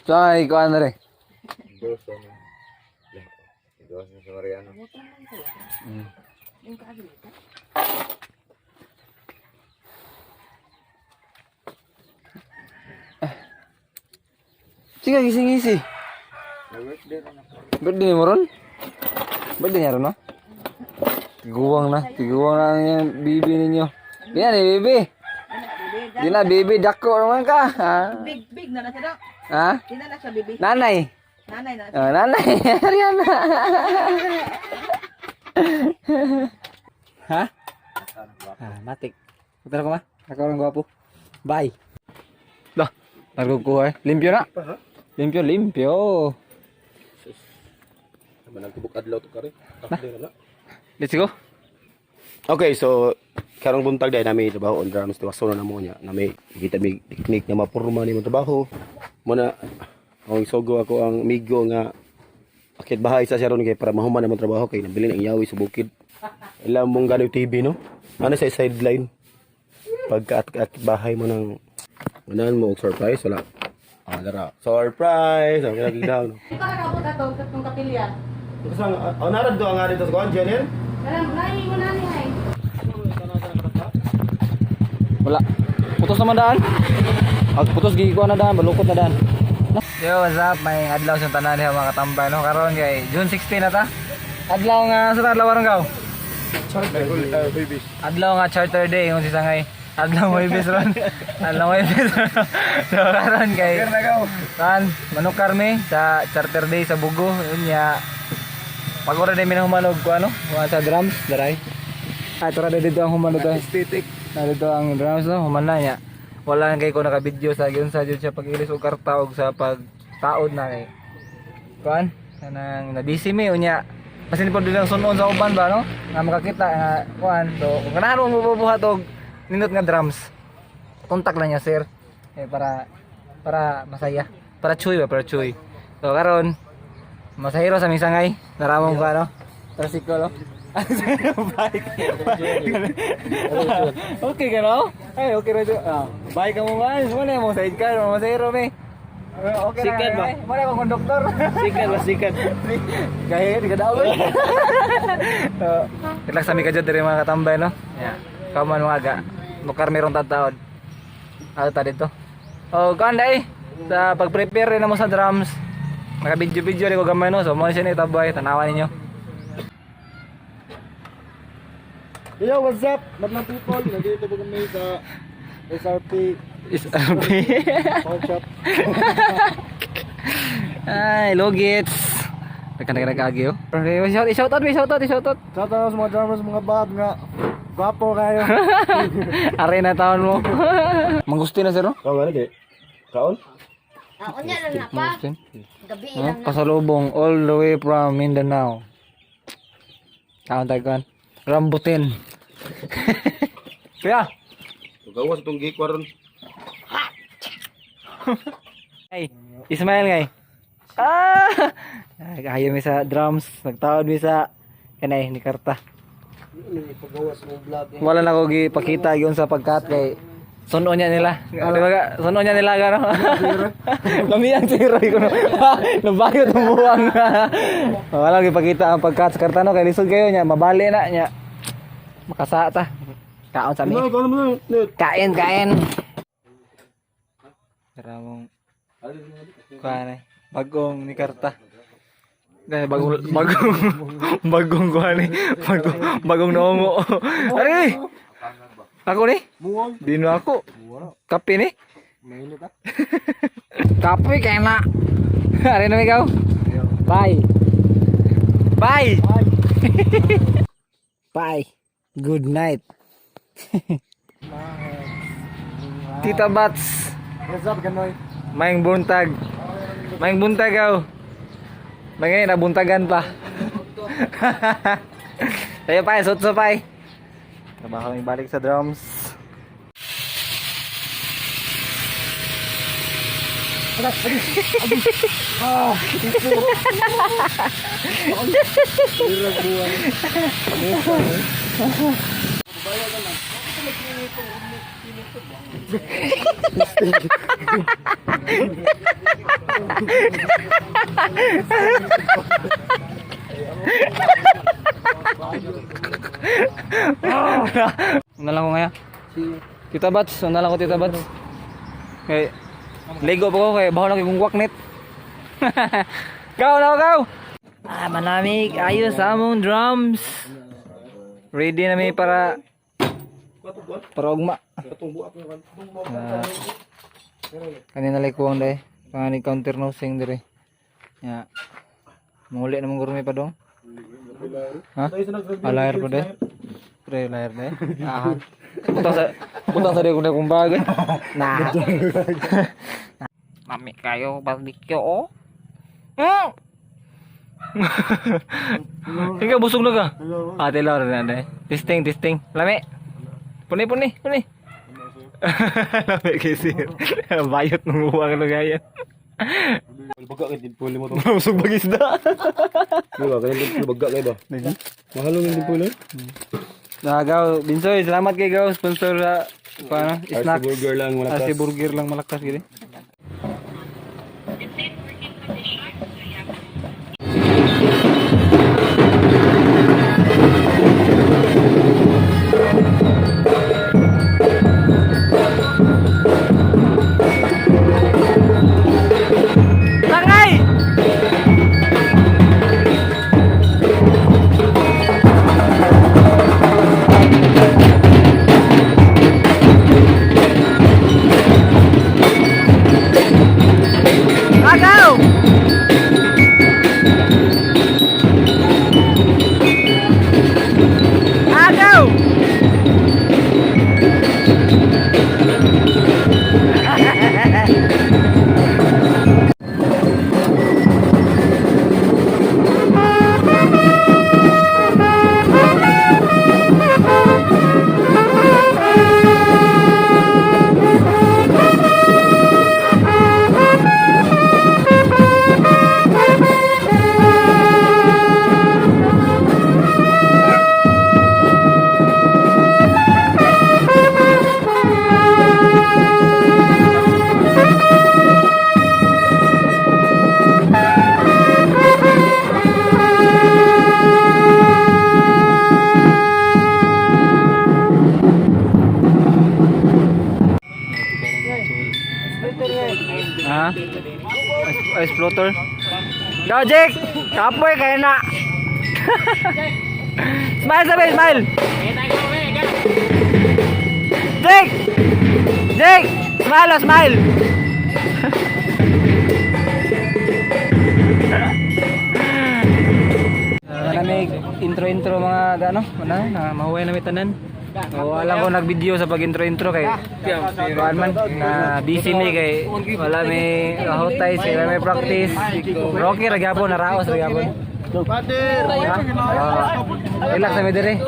Say, kuan na rin. Dos ano. Dos na sa Mariano. Sige, gising-gisi. Birthday na na. Birthday mo ron? Birthday niya ron, no? Tiguang na. Tiguang na ang iyang bibi ninyo. Di na ni bibi. Di na bibi. Dako naman ka. Ha? Big, big na na siya daw. Ha? Di na na siya, bibi. Nanay. Nanay na. Oh, nanay. Ariana. Ha? Ah, matik. Punta ko ma. Ako lang gwapo. Bye. Dah, targog ko eh. Limpyo na. Limpyo, limpyo. Manang tibok adlaw to kare. Takde na. Let's go. Okay, so karong buntag dahil nami trabaho on drums tiwaso na namo niya. Nami kita mi technique nga mapurma ni mo trabaho. Muna ang sogo ako ang amigo nga akit bahay sa siya ron kay para mahuman ang trabaho kay nabilin ang yawi sa bukid. Alam mong gano'y TV no? Ano sa sideline? Pagka at bahay mo ng unahan mo og surprise wala. Ah, dara. Surprise! Ang kinagigdaw no. Ito ka kabot ato, katong kapilya. Kasi ang narad do ang nga dito sa kuan, Janel? Alam, nai mo na ni ay. Wala. Putos naman daan. Ag putos gigikuan na daan, balukot na daan. Yo, what's up? May adlaw sa tanan niya mga katambay no. Karon kay June 16 na ta. Adlaw nga sa adlaw karon gaw. Adlaw nga charter day kung si Sangay. Adlaw Huwebes ron. Adlaw Huwebes ron. So karon kay kan manukar mi sa charter day sa Bugo. Yun nya. Pag-ora din mi na humanog ko ano, kuha sa drums, daray. Ay, tura dito ang humanog ay. Aesthetic. Narito ang drums no, human na niya. Wala na kay ko naka-video sa giun sa jud siya pag-ilis og karta og sa pagtaod na kay. Kuan, kanang na-busy mi unya. Basin po din ang sunon sa uban ba no? Nga makakita nga kuan. So kung ganahan mo bubuhat og nindot nga drums. Kontak lang niya sir. Eh para para masaya. Para chuy ba, para chuy. So karon masahiro sa misangay. Naramong ka no? Tricycle no? Bike. Okay ka no? Ay, okay ra ah, bike ka mo man. Mo na mo sidecar, mo masahiro mi. Okay na. Sikat ba? Mo na akong konduktor. Sikat ba sikat? Gaya, di ka daw eh. So, relax kami ka dyan, diri mga katambay, no? Yeah. Kaman mga aga. Nukar meron tataon. Ano ta dito? Oh, kuan dai. Sa pag-prepare rin mo sa drums. Naka-video-video rin ko gamay, no? So, mo siya ni tabay. Tanawan ninyo. Yo, what's up? Madlang people, nandito po kami sa SRP SRP. Pawn Shop. Ay, logits. Nagka-nagkagi, oh. Okay, shout, shout out, shout out, shout out. Shout out sa mga drummers, mga bab nga. Gwapo kayo. Aray na taon mo. Mangustin na, sir, no? Kaon nga kay. Kaon? Ako niya lang na pa. Mangustin. Gabi No? lang na. Pasalubong all the way from Mindanao. Kaon tayo kan. Rambutin. Kuya. Gawas itong gikwa ron. Ay, Ismael ngay. Ah! Ay, Ayaw mi sa drums, nagtaod mi sa kanay ni karta. Wala na ko gipakita yun sa pagkat kay suno niya nila. Di ba ga? Suno niya nila gano. Lamiyang si Roy kuno. Nabayot ang buwang. Wala gipakita ang pagkat sa karta no kay lisod kayo niya, mabali na niya. Makasa ta. Kaon sa mi. Kaon mo na. Kain, kain. Ramong kuan eh. Bagong ni Karta. Eh, bagong bagong bagong kuan eh. Bagong bagong noongo. Ari. Ako ni? Di na ako. Kape ni? Mainit ah. Kape kay na. Ari na ikaw. Bye. Bye. Bye. Good night. Tita Bats. What's up, Ganoy? Maing buntag. Maing buntag aw. Maing nabuntagan pa. Tayo pa, sotso pa. Trabaho kami balik sa drums. Una lang ko ngaya. Tita Bats, una lang ko, Tita Bats. Kay Lego pa ko kay baho lang kay kong net. Go na go. Ah, manamig ayos among drums. Ready na mi para para ugma. Ah, kanina lay kuwang day. Pangani counter nosing dire. Ya. Manguli na mong gurmi pa dong. Ha? Ah, layar pa day. Pre, layar day. Ah. Butang sa di ko na kung bagay. Na. Mami kayo barbecue oh. Ikaw busog na ka. Ate Laura na day. Testing, testing. Lami. Puni, puni, puni. Lami kay sir. Bayot ng uwang lugayan. Baga kay dimple mo to. Busog bag isda. Di ba? Kanang dimple baga kay ba? Mahalo ng dimple eh. Nagaw, Binsoy, salamat kay Gaw, sponsor sa paano, RC snacks. Burger lang malakas. RC Burger lang malakas gini. Tangay! Agaw! Agaw! Ha? Ice floater? Go, Jake! Kapoy kayo na! Smile sabi, smile! Jake! Jake! Smile, oh, smile! Maraming intro-intro mga ano, na, na mahuway na may tanan. Oo, alam ko nag-video sa pag-intro-intro kay kuan man na busy mi kay wala may hotay, wala may practice. Rocky ra gyapon, naraos ra gyapon. Father! Relax na mi dire.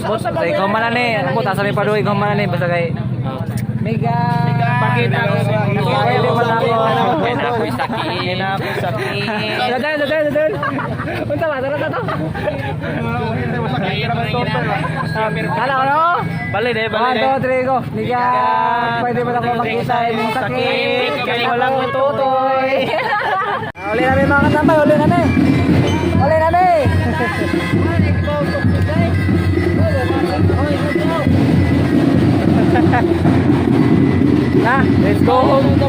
Bot, sa ikaw man na ni, bot asa mi paduy ikaw man na ni basta kay Mega. Pakita ko. Pwede man ako. Ako'y sakit. Ako'y sakit. Dadan, dadan, dadan. Unta ba? Tara, tara. Hala, ano? Balik eh, One, balik eh. two, three, go. Mega. Pwede ba ako makita imong sakit? Kay walang matutoy. Uli namin mga katambay, uli namin. Uli namin. Na, let's go home.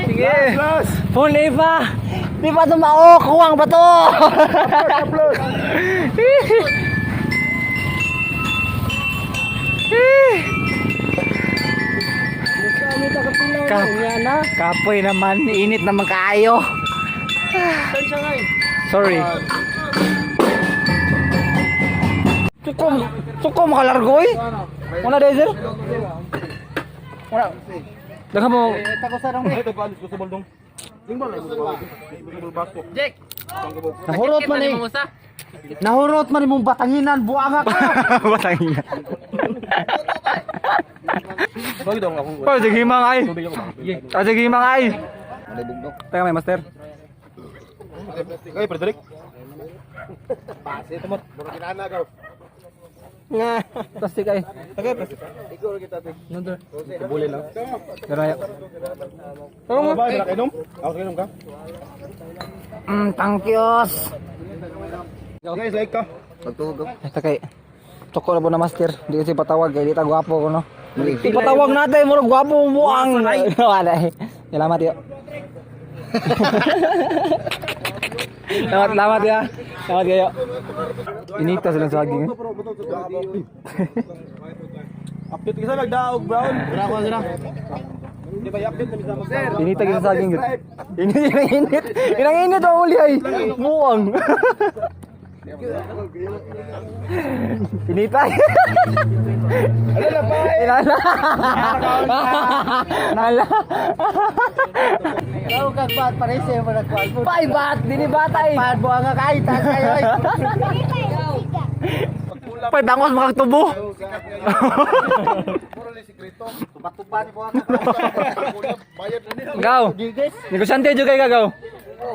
Sige. Huli pa. Di pa tumao. Kuwang ba to? Shee! Kapoy naman, init naman kaayo. Sorry. Suko, suko makalargo eh. Una dahil sir? Una. Daghan mo. Jack. Nahurot man eh. Nahurot man imong batanginan buanga ka. Batangina. Pa, sige himang ay. Ah, sige himang ay. Teka may master. Ay, Frederick. Nga. Plastic ay. Nandun. Kabulin lang. Daraya. Pero mo. Ba, kainom? Ako kainom ka? Thank yous. Guys, like ka. Ito kay Toko na po na master. Di kasi patawag kay di ta gwapo ko no. Ipatawag natin murag gwapo mo ang. Wala eh. Salamat yo. Salamat, salamat ya. Salamat kayo. Inita silang saging. Eh. Update ka sa nagdaog, brown. Wala ko sila. Di ba i-update na mismo? Sir, Inita gyud sa saging. Init, inang init. Inang init ang uli ay. Muang. Inita. Ano na ba? Inala. Nala. Ikaw kag bat parese mo nagkuan. Pay bat, dini batay. Pat buanga kay tas kayo. Ay. Pay bangos makaktubo. Tuba-tuba ni buanga. Gaw. Negosyante jud kay kagaw.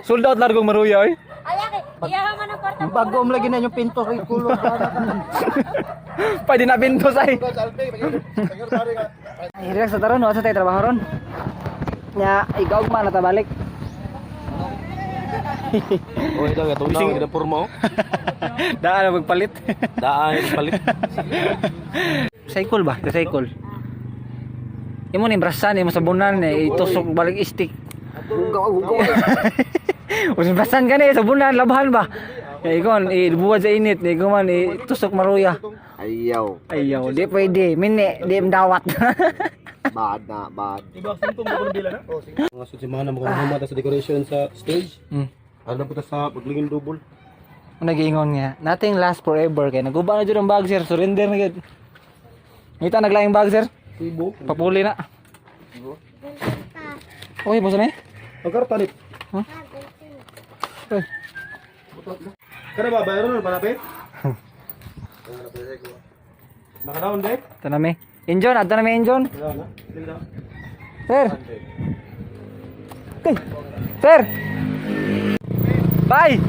Sold out largong maruya oy. Ay, kay iyaha man ang kwarta. Bagom lagi na yung pinto kay kulo. Pwede na bintos ay. Ay, relax sa taron, wala sa tayo trabaho ron. Nya, ikaw man na tabalik. Oh, ito nga tungnaw gid ang porma oh. Daan na magpalit. Daan palit. Cycle ba? Cycle. Imo ni brasan, imo sabunan, eh, itusok balik stick. Usin brasan ka ni, sabunan, labahan ba? Ya, ikon, ibuwad sa init, ikaw man, itusok maruya. Ayaw. Ayaw, di pwede, mini, di mdawat. Bad na bad. Iba symptom mo kuno bila na. Mga sud semana mo kuno sa decoration sa stage. Ano po ta sa paglingin double. Nagiingon nga, nothing lasts forever kay naguba na jud ang bag sir, surrender na gyud. Ngita naglaing bag sir, Tibo. papuli na. Okay, boss na eh. Ang karta ni. Huh? Uy. Kada ba bayaran na panape? Naka-down deck? Ito na mi. Injon, ato na mi Injon. Wala na. Dili na. Sir. Okay. Sir. Bye.